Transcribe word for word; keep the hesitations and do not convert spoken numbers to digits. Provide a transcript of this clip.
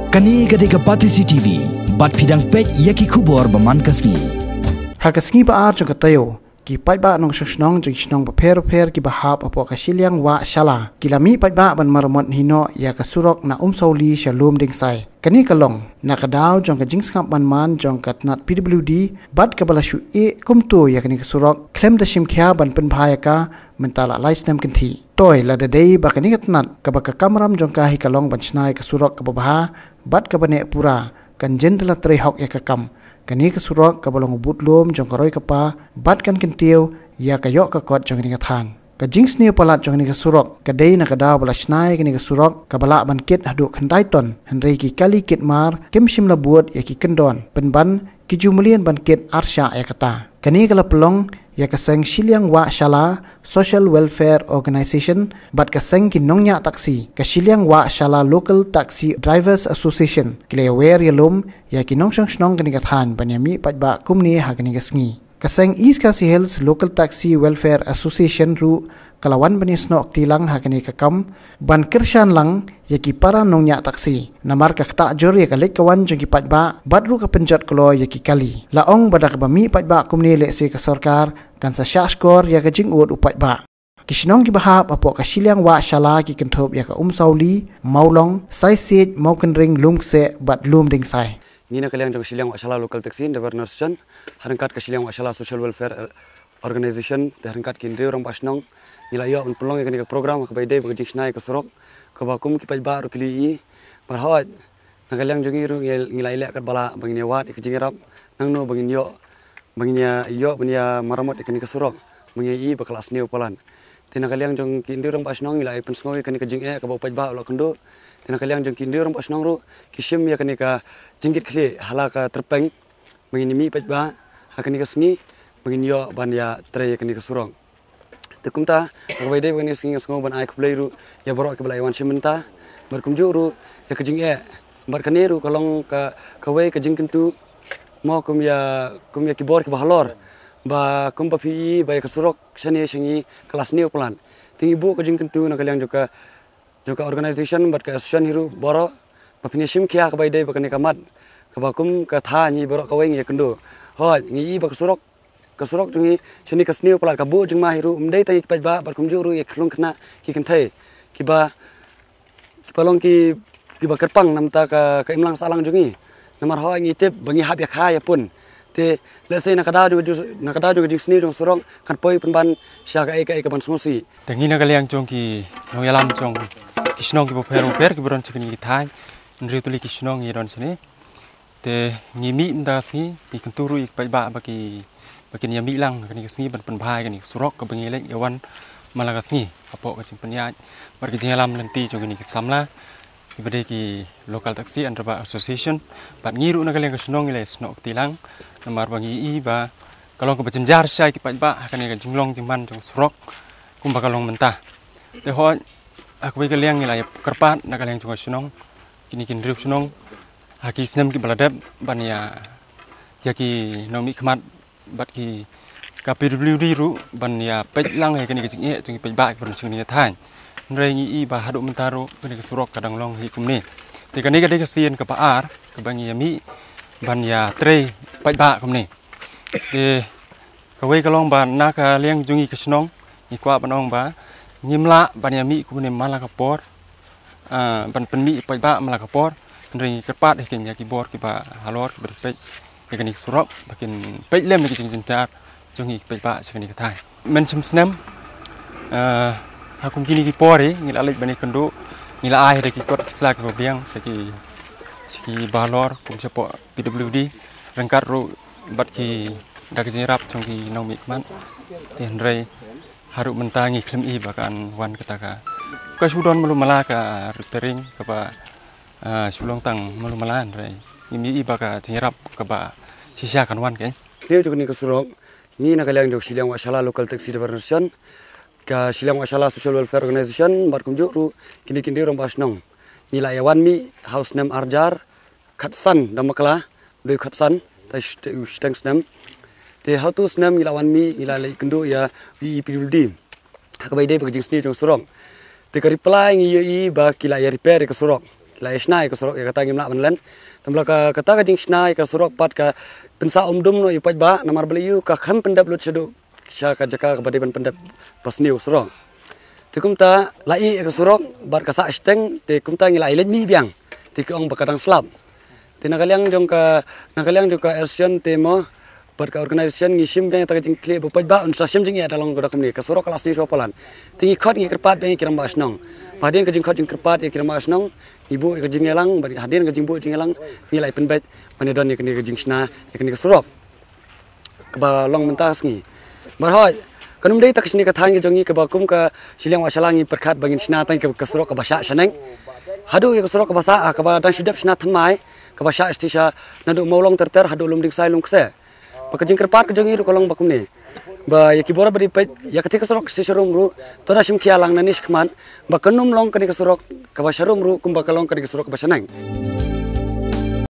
Kane ka dei ka Batesi T V, bad phi dang peit ïa ki khubor ba man ka sngi. Ha ka sngi ba ar jong ka taïew, ki paidbah nongshong shnong jong ki shnong bapher bapher kiba hap hapoh ka shiliang Wah Shala, ki la mih paidbah ban maramot hi noh ïa ka surok na Umsawli sha Lumdingsai. Kane ka long na ka daw jong ka jingsngap ban man jong ka tnat P W D, bad kaba la shu ïeh kumto ïa kane ka surok khlem da shim khia ban pynbha ïa ka mynta la lai snem kynthih. Toh, lada dei ba kane ka tnat kaba ka kamram jong ka hi ka long ban shna ïa ka surok kaba bha bad kaba neh pura, kan jin da la trei hok ïa ka kam. Kane ka surok kaba long u budlum jong ka roi ka par bad kan kyntiew ïa ka ïoh ka kot jong kane ka thaiñ. Ka jingsniew palat jong kane ka surok ka dei na ka daw ba la shna ïa kane ka surok kaba lah ban kit haduh khyndai ton, hynrei ki kali kit mar kim shym la bud ïa ki kyndon, pynban ki ju mlien ban kit arshah ïa kata. Kane ka la pynlong ïa ka seng shiliang Wah Shala Social Welfare Organisation bad ka seng ki nongñiah taksi, ka shiliang Wah Shala Local Taxi Drivers Association, ki la ïawer ïalum ïa ki nongshong shnong kane ka thaiñ ban ïa mih paidbah kumne ha kane ka sngi. Ka seng East Khasi Hills Local Taxi Welfare Association ruh ka la wan ban ïasnoh kti lang ha kane ka kam ban kyrshan lang ïa ki para nongñiah taksi, namar ka ktah jur ïa ka leit ka wan jong ki paidbah bad ruh ka pynjot kloi ïa ki kali. La ong ba da kaba mih paidbah kumne lehse ka sorkar kan sa shah shkor ïa ka jingud u paidbah. Ki shnong kiba hap hapoh ka shiliang Wah Shala ki kynthup ïa ka Umsawli, Mawlong, Saisiej, Mawkynreng, Lumkseh bad Lumdingsai. Ngi na ka liang jong ka shiliang Wah Shala Local Taxi Driver Association, ha ryngkat ka shiliang Wah Shala Social Welfare Organisation, te ha ryngkat ki hynriew rangbah shnong, ngi la ïoh ban pynlong ïa kane ka program kaba ïadei bad ka jingshna ïa ka surok, kaba kum ki paidbah ruh ki la ïohi. Bad hooid, na ka liang jong ngi ruh ngi, ngi la ïaleh katba lah ba ngin ïawad ïa ka jingïarap nangno ba ngin ïoh, ba ngin ïa, ïoh ban ïa maramot ïa kane ka surok, ba ngin ïa i ba ka la sniew palat. Te na ka liang jong ki hynriew rangbah shnong ngi la ïa pynsngew ïa kane ka jingeh kaba u paidbah u la kynduh. Te na ka liang jong ki hynriew rangbah shnong ruh ki shim ïa kane ka jingkitkhlieh ha la ka tyrpeng ba ngin ïa mih paidbah ha kane ka sngi, ba ngin ïoh ban ïa trei ïa kane ka surok. Te kumta, ha kaba ïadei bad kane ka sngi nga sngew ban ai khublei ruh ïa baroh kiba la ïa wan shim bynta, bad kumjuh ruh ïa ka jingeh. Bad kane ruh ka long ka, kawei ka jingkyntu mo kum ïa, kum ïa ki bor kiba halor, ba kumba phi i ba ïa ka surok shane sha ngi ka la sniew palat. Te ngi buh ka jingkyntu na ka liang jong ka jong ka organisation bad ka association hi ruh baroh, ba phin ïa shim khia kaba ïadei bad kane ka mat, kaba kum ka thaiñ hi baroh kawei ngi ïa kynduh. Hooid, ngi i ba ka surok, ka surok jong ngi shane ka sniew palat, ka buh jingma hi ruh ym dei tang ïa ki paidbah bad kumjuh ruh ïa ki khyllung khynnah ki kynthei, kiba, kiba long ki, kiba kyrpang na bynta ka, ka imlang sahlang jong ngi. Namar hooid ngi tip ba ngi hap ïa kha ïa pun. Te lehse na ka daw jong ka ju-, na ka daw jong ka jingsniew jong surok kan poi pynban sha kaei kaei kaban sngewsih. Te ngi na ka liang jong ki nongïalam jong ki shnong kiba pher bapher kiba don sha kine ki thaiñ, hynriew tylli ki shnong ngi don shane. Te ngi mih mynta ka sngi, ngi kyntu ruh ïa ki paidbah ba ki, ba kin ïa mih lang kane ka sngi ban pynbha ïa kane ka surok kaba ngi leit ïa wan man la ka sngi hapoh ka jingpynïaid bad ka jingïalam lynti jong kine ki samla kiba dei ki Local Taxi and Driver Association. Bad ngi ruh na ka liang ka shnong ngi la ïasnoh kti lang, namar ba ngi i ba ka long kaba jynjar shisha ïa ki paidbah ha kane ka jinglong jingman jong surok kumba ka long mynta. Te hooid, ha kawei ka liang ngi la ïa kyrpad na ka liang jong ka shnong, kine ki hynriew shnong, ha ki snem kiba la dep ban ïa, ïa ki nongmihkhmat bad ki, ka P W D ruh ban ïa peit lang ïa kane ka jingeh jong ki paidbah kiba don sha kane ka thaiñ. Hynrei ngi i ba haduh mynta ruh kane ka surok ka dang long hi kumne. Te kane ka dei ka sien kaba ar kaba ngi ïa mih ban ïa trei paidbah kumne. Te kawei ka long ba na ka liang jong ngi ka shnong ngi kwah ban ong ba ngim lah ban ïa mih kumne man la ka por, ah, ban pynmih paidbah man la ka por. Hynrei ngi kyrpad ïa ki, ïa ki bor kiba halor kiba peit ïa kane ka surok ba kin peit lem ïa ki jingjynjar jong ngi paidbah sha kane ka thaiñ. Mynshem snem, ah, ha kum kine ki por hi ngi la leit ban ïakynduh, ngi la ai da ki kot ki sla kiba biang sha ki, sha kiba halor kum shapoh P W D ryngkat ruh bad ki da ka jingïarap jong ki nongmihkhmat. Te hynrei haduh mynta ngi khlem i ba kan wan kata ka, ka shu don malu mala ka repairing kaba, ah, shu long tang malu mala, hynrei ngim i ba ka jingïarap kaba shisha kan wan kein. Sniew jong kane ka surok, ngi na ka liang jong shiliang Wah Shala Local Taxi Driver Association, ka shiliang Wah Shala Social Welfare Organization bad kumjuh ruh kine ki hynriew rangbah shnong, ngi la ïa wan mih ha u snem arhajar khatsan da bakla, dei khatsan, ta shte-, shiteng snem. Te ha utu u snem ngi la wan mih, ngi la leit kynduh ïa u E P W D ha kaba ïadei bad ka jingsniew jong surok. Te ka reply ngi ïohi ba ki la ïa repair ïa ka surok. la ïa shna ïa ka surok, ïa kata ngim lah ban len. Te ym la ka, kata ka jingshna ïa ka surok pat ka pynsah umdum noh ïa u paidbah, namar ba la ïoh ka khlem pyndep lut shaduh sha ka jaka kaba dei ban pyndep ba sniew surok. Te kumta la ïeh ïa ka surok bad ka sah shiteng, te kumta ngi la ïaleit mih biang. Te ki ong ba ka dang slap. Te na ka liang jong ka, na ka liang jong ka association te mo bad ka organisation ngi shim biang ïa ka jingkylli ba u paidbah un sa shem jingeh da long ka da kumne, ka surok ka la sniew shuwa palat. Te ngi khot ngi kyrpad biang ïa ki rangbah shnong. Ba hadien ka jingkhot jingkyrpad ïa ki rangbah shnong, ngi buh ïa ka jingïalang, bad hadien ka jingbuh jingïalang ngi la ïa pynbeit ban ïa don ïa kane ka jingshna ïa kane ka surok kaba long mynta ka sngi. Bad hooid, kan ym dei tang ka shane ka thaiñ ka jong ngi kaba kum ka shiliang Wahshala ngi pyrkhat ba ngin shna tang ïa ka surok kaba shah shaneng. Haduh ïa ka surok kaba sah, ah, kaba dang shu dep shna thymmai, kaba shah shisha naduh Mawlong ter ter haduh Lumdingsai Lungkse. Ba ka jingkyrpad ka jong ngi ruh ka long ba kumne, ba ïa ki bor ba dei peit ïa kata ka surok sha sharum ruh, to da shim khia lang nangne shakhmat ba kan ym long kane ka surok kaba sharum ruh kumba ka long kane ka surok kaba shaneng.